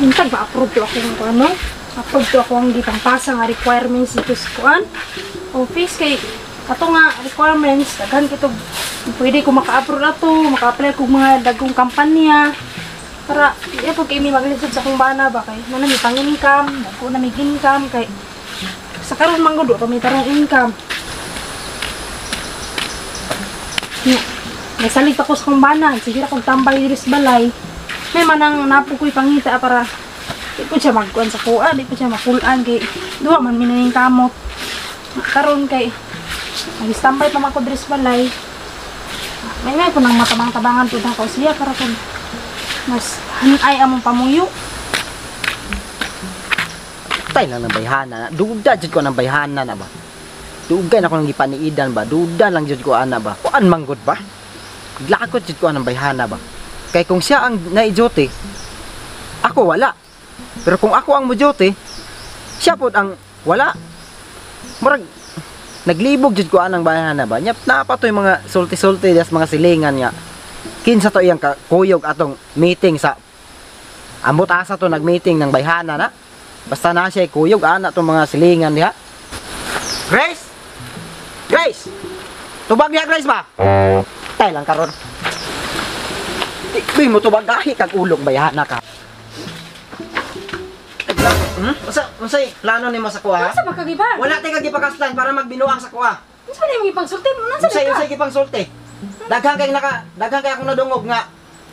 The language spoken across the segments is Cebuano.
Hintag ma-approve to akong ano? Approve to ako ang gipangpasa nga requirements dito sa kuan. Office kay ato nga requirements daghan kito pwede ko maka-approve ato, maka-apply kog mga dagkong kampanya para di po kay mi maglisod sa akong bana ba kay na mi pang-income, dagko na mi income kay sa karon man gud pa mi tarong income. Nya, nasalig pa ko sa akong bana, sige ra kog tambay diri sa balay. May manang napo ko'y pangita para di po siya magkuan sa kuan, di po siya makulan kay duha man mi na kamot. Karon kay mag-standby pa man ko diri sa balay. May po nang matabang-tabangan po na ko siya para kung mas hanay among pamuyo. Tay lang ng bayhana. Duda jud ko ng bayhana na ba. Dugay na ko nang gipaniidan ba. Duda lang jud ko ana ba. Kuan manggod ba? Glakot jud ko anang bayhana ba. Kay kung siya ang naijote, ako wala. Pero kung ako ang mojote, siya pod ang wala. Murag naglibog jud ko anang bayhana ba. Nyap na pa to'y mga sulti-sulti das mga silingan nga. Kinsa to iyang kuyog atong meeting sa ambot asa to nag-meeting ng bayhana na. Basta na siya kuyog ana tong mga silingan diha. Grace! Grace! Tubag niya Grace ba? Tay lang karon. Di mo tubag gahi kag ulong bayhana ka. Unsay plano nimo sa kuha? Unsa ba kagiba? Wala tay kagipakaslan para magbinuang sa kuha. Unsa man imong gipangsulti? Unsa Unsay ka? unsay gipangsulti? Daghan kay akong nadungog nga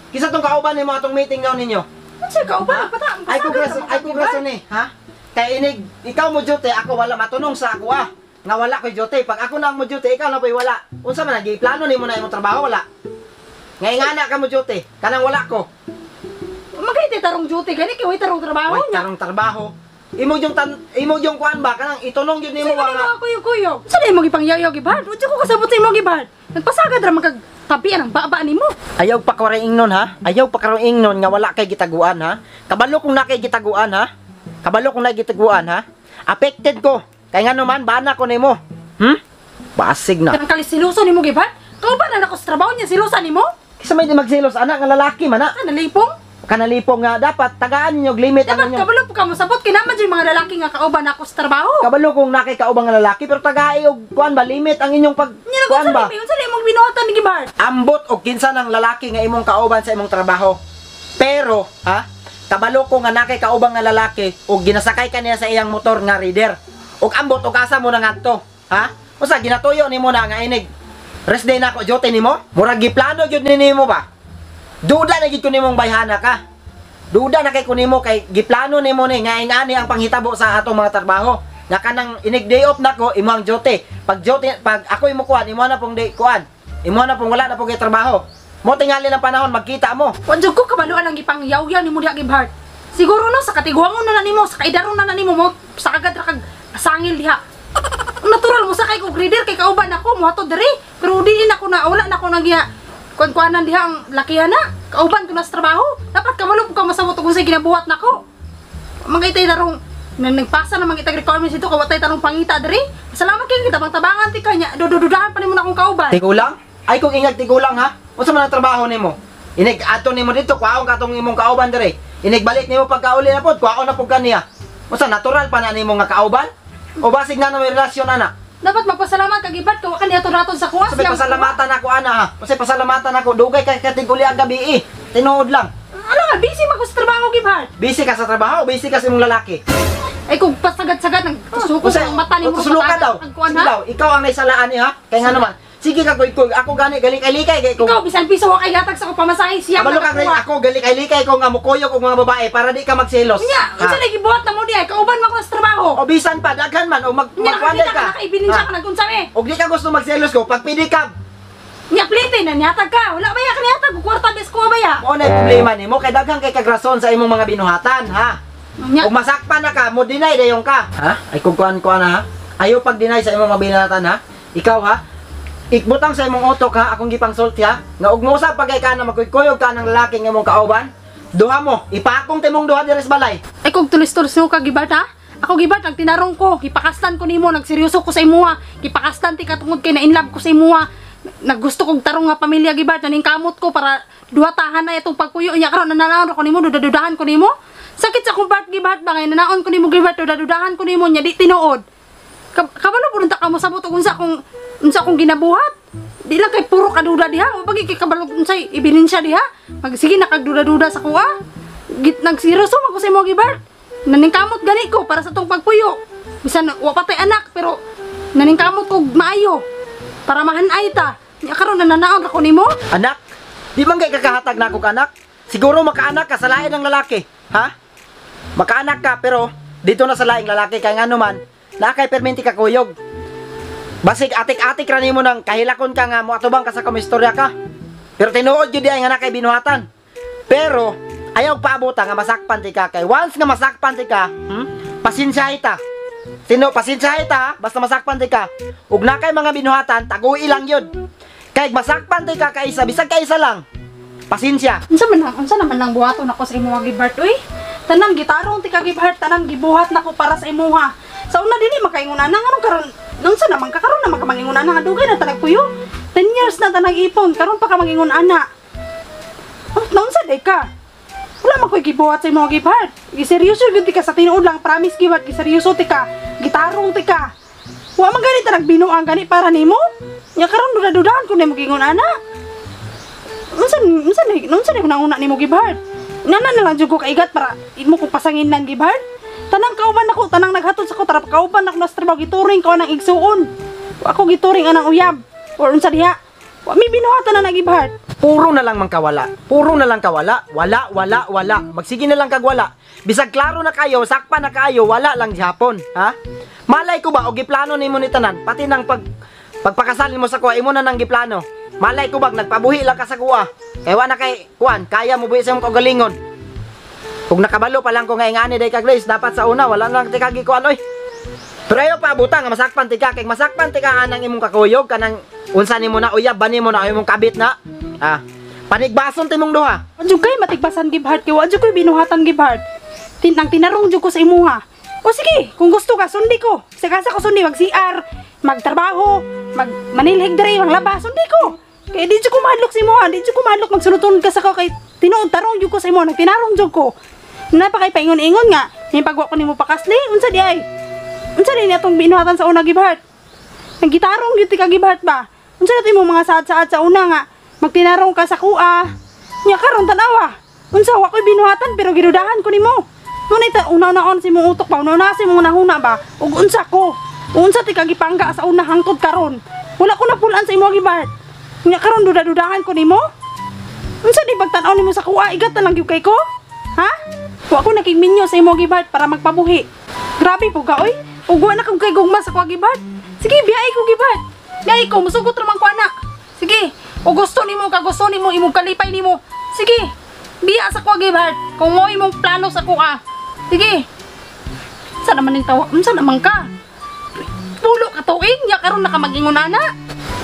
kinsa tong kauban nimo atong meeting daw ninyo? Unsa ka uban? Pata, Ay ko graso, ay ko graso ni, ha? Kay inig ikaw mo duty, ako wala matunong sa ako ah. Nga wala koy duty. Pag ako na ang mo duty, ikaw na po'y wala. Unsa man ang giplano nimo na imong trabaho wala? Nga ingana ka mo duty, kanang wala ko. Magay tarong duty gani kay way tarong trabaho Way niya. tarong trabaho. Imo yung kuan ba kanang itunong gyud nimo Sa wa nga. nga kuyog-kuyog. Sa na imong gipangyayaw gibad? Unsa ko kasabot sa imong gibad? Nagpasagad ra man kag tabian ang baba nimo. Ayaw pa karon ingnon ha. Ayaw pa karon ingnon nga wala kay gitaguan ha. Kabalo kung na kay gitaguan ha. Kabalo kung na gitaguan ha. Affected ko. Kay ngano man bana ko nimo. Basig na. Kanang kalisiluso nimo gibad? Kauban na nako sa trabaho niya silusa nimo? Kisa may di magselos anak nga lalaki man na. Ah, nalipong? Kanalipong nga dapat tagaan ninyo og limit ang Dapat inyo. kabalo po ka mosabot kay naman yung mga lalaki nga kauban ako sa trabaho. Kabalo kung nakay kaubang nga lalaki pero tagai og kuan ba limit ang inyong pag Nya kuan nag ba. unsa ni imong binuhatan ni gibad? Ambot og kinsa ng lalaki nga imong kauban sa imong trabaho. Pero ha, kabalo ko nga nakay kaubang nga lalaki og ginasakay ka niya sa iyang motor nga rider. Og ambot og asa mo na ngadto, ha? Usa ginatuyo nimo na nga inig. Rest day na ako duty nimo? Murag giplano gyud ni nimo ba? Duda na gyud ko nimong bayhana ka. Duda na kay kunimo kay giplano nimo ni nga ingani ang panghitabo sa atong mga trabaho. Nga kanang inig day off nako imo ang duty. Pag duty pag ako imo kuan imo na pong day kuan. Imo na pong wala na pong kay trabaho. Mo tingali ng panahon magkita mo. Wa jud ko kabaloan ang gipangyaw-yaw nimo diha gibhart. Siguro no sa katiguangon na nimo, sa kaidaron na nimo mo sa agad ra kag sangil diha. Natural mo sakay kog reader kay kauban ako mohatod diri. Pero di na ako na wala na ako nagya kuan-kuanan diha ang lakihan na. Kauban ko na sa trabaho. Dapat kabalo ka masabot kung sa ginabuhat nako. Mga itay tarong na nagpasa na mga itag requirements ito kawatay tarong pangita diri. Salamat kay kita tabangan ti kanya. Dudududahan pa nimo na akong kauban. Tigulang? Ay kung ingag tigulang ha. Unsa man ang trabaho nimo? Inig ato nimo dito kuwaon katong imong kauban diri. Inig balik nimo pagkauli na pod kuwaon na pud kaniya. Unsa natural pa na nimo nga kauban? O basig na may relasyon ana? Dapat magpasalamat kag ibad kawa kaniya to sa kuwas. Sabi pasalamatan ako ana ha. Kasi pasalamatan ako dugay kay katiguli ang gabi eh. Tinuod lang. Ano nga busy man ko sa trabaho gibhart. Busy ka sa trabaho, busy ka sa imong lalaki. Ay kung pasagad-sagad nang tusuko ang mata nimo Tusulo ka daw. Ang kuan Sige ha. daw, ikaw ang naisalaan ni ha. Kay nga naman. Sige ka kuy ako gani galikay-likay kay kung Ikaw bisan piso wa kay gatag sa ko pamasahe siya. Kabalo ka Grace, ako galikay-likay ko nga mukuyog og mga babae para di ka magselos. Nya, unsa na gibuhat na mo diay? Kauban man ko sa trabaho. O bisan pa daghan man o mag Nya magkuan nakakita ka. ka nakaibilin siya ka nagunsa me. Og di ka gusto magselos ko pag pidi ka, Nya plite na nihatag ka. Wala ba ya kanihatag og kwarta bes ko ba ya? mo na problema nimo kay daghan kay kagrason sa imong mga binuhatan ha. Nya Kung masakpan na ka, mo deny dayon ka. Ha? Ay kung kuan-kuan ha. Ayaw pag deny sa imong mga binatan ha. Ikaw ha. Ikbutang sa imong utok ha, akong gipangsulti ha. Nga og mousab pagay ka na magkuykuyog ka ng lalaki nga imong kauban, duha mo, ipakong timong duha diri sa balay. Ay kung tulis-tulis ka gibart ha. Ako gibart ang tinarong ko, gipakastan ko nimo, nagseryoso ko sa imuha. Gipakastan ti katungod kay na in love ko sa imuha. Naggusto kog tarong nga pamilya gibart, naning kamot ko para duha tahan na itong pagpuyo niya karon nananaw ko nimo, dudadudahan ko nimo. Sakit sa akong part Gibhart ba ngay nanaon ko nimo Gibhart, duda-dudahan ko nimo nya di tinuod. Kabalo pud unta ka mo sabot og unsa akong ginabuhat. Di lang kay puro kaduda diha, wa pagi kay kabalo unsay ebidensya diha. Magsige na kag duda-duda sa kuha. Nagseryoso man ko sa imo Gibhart. Naningkamot gani ko para sa tong pagpuyo. Bisan wa pa tay anak pero naningkamot ko maayo para mahanay ta. Nya karon nananaon ra ko nimo. Anak, di man kay kakahatag na ako anak. Siguro makaanak ka sa lain ng lalaki, ha? Makaanak ka pero dito na sa laing lalaki kay ngano man, naa kay perminti ka kuyog. Basig atik-atik ra nimo nang kahilakon ka nga moatubang ka sa komistorya ka. Pero tinuod gyud ay nga naa kay binuhatan. Pero ayaw paabuta nga masakpan ti ka kay once nga masakpan ti ka, pasensya ita. Sino pasensya ita basta masakpan ti ka. Ug naa kay mga binuhatan, tagui lang gyud. Kay masakpan ti ka kaisa, bisag kaisa lang. Pasensya. Unsa naman nang buhaton ako sa imuha Gibhart oy? Tanan gitarong ti ka Gibhart, tanan gibuhat nako para sa imuha. Sa una dili makaingon ana nganong karon unsa naman ka karon naman ka mangingon ana nga dugay na tanag puyo. 10 years na tanag ipon, karon pa ka mangingon ana. Naunsa day ka? Wala man koy gibuhat sa imuha Gibhart. Giseryoso gyud ti ka sa tinuod lang, promise Gibhart, giseryoso ti ka. Gitarong ti ka. Wa man gani tanag binuang gani para nimo. Nya karon duda-dudahan ko nimo gingon ana. Unsa ni una nimo Gibhart? Nana na lang jud ko kaigat para imo ko pasanginan Gibhart. Tanang kauban nako, tanang naghatod sa ko tara kauban nako nas trabaho gituring ko anang igsuon. Ako gituring anang uyab or unsa diha. Wa mi binuhatan na Gibhart. Puro na lang mangkawala. Puro na lang kawala. Wala, wala, wala. Magsige na lang kag wala. Bisag klaro na kayo, sakpa na kayo, wala lang gihapon, ha? Malay ko ba og giplano nimo ni tanan, pati nang pagpakasal nimo sa kuha, imo na nang giplano. Malay ko ba nagpabuhi lang ka sa kuha. Kay wa na kay kuan, kaya mo buhi sa imong kaugalingon. Kung nakabalo pa lang ko nga ingani day ka Grace, dapat sa una wala lang ti kagi kuan oy. Pero ayaw pa abutan nga masakpan ti ka, kay masakpan ti ka anang imong kakuyog kanang unsa nimo na uyab ba nimo na imong kabit na. Ah, panigbason ti mong duha. Wa jud kay matigbasan Gibhart kay wa jud koy binuhatan Gibhart. Tinang tinarong jud ko sa imuha. O sige, kung gusto ka sundi ko. Sa kasa ko sundi mag CR, magtrabaho, mag manilhig diri, maglaba, sundi ko. Kay di jud ko mahadlok sa imuha, di jud ko mahadlok magsunod-sunod ka sa ko kay tinuod tarong jud ko sa imuha, nagtinarong jud ko. Napakay paingon-ingon nga, may pagwa ko nimo pakasli, unsa di ay? Unsa di ni atong binuhatan sa una Gibhart? Naggitarong gyud ti ka Gibhart ba? Unsa na imong mga saad-saad sa una nga magtinarong ka sa kuha? Nya karon tan-awa. Unsa wa koy binuhatan pero gidudahan ko nimo. Nunay ta una-unaon si imong utok ba, una-una si imong nahuna ba? Ug unsa ko? Unsa ti ka gipangga sa una hangtod karon? Wala ko napulan sa imo Gibhart. Nya karon duda-dudahan ko nimo? Unsa di pagtan-aw nimo sa kuha, igat na lang gyud kay ko? Ha? Wa ko nakigminyo sa imo Gibhart para magpabuhi. Grabe po ka oy. Ug wa na kog kay gugma sa kuha Gibhart. Sige, biyai ko Gibhart. Biyai ko, musugot ra man ko anak. Sige, o gusto nimo ka gusto nimo imong kalipay nimo. Sige. Biya sa kuha Gibhart. Kung mo imong plano sa kuha. Sige. Unsa naman ning tawa? Unsa naman ka? Pulo ka tuig nya karon na ka mag-ingon ana.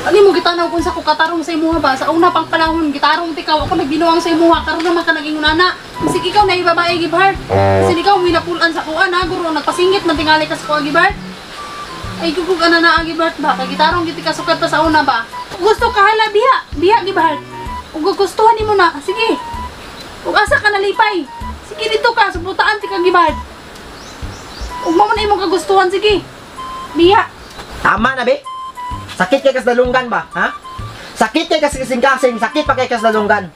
Ani mo gitanaw kun sa ko katarong sa imuha ba? Sa una pang panahon gitarong ti ka, ako nagbinuang sa imuha karon naman ka nag-ingon ana. Bisig ikaw na babae Gibhart. Bisig ikaw may napulan sa kuha na guro nagpasingit man tingali ka sa kuha Gibhart. Ay gugug ana na Gibhart ba? Kay gitarong gid ka sukad pa sa una ba? Gusto ka hala biya, biya Gibhart. Ug gustuhan nimo na, sige. Ug asa ka nalipay? Sige dito ka, suportaan ti ka Gibhart. Ug mao man imong kagustuhan, sige. Biya. Tama na be. Sakit kay kas dalunggan ba, ha? Sakit kay kas kasing-kasing, sakit pa kay kas dalunggan.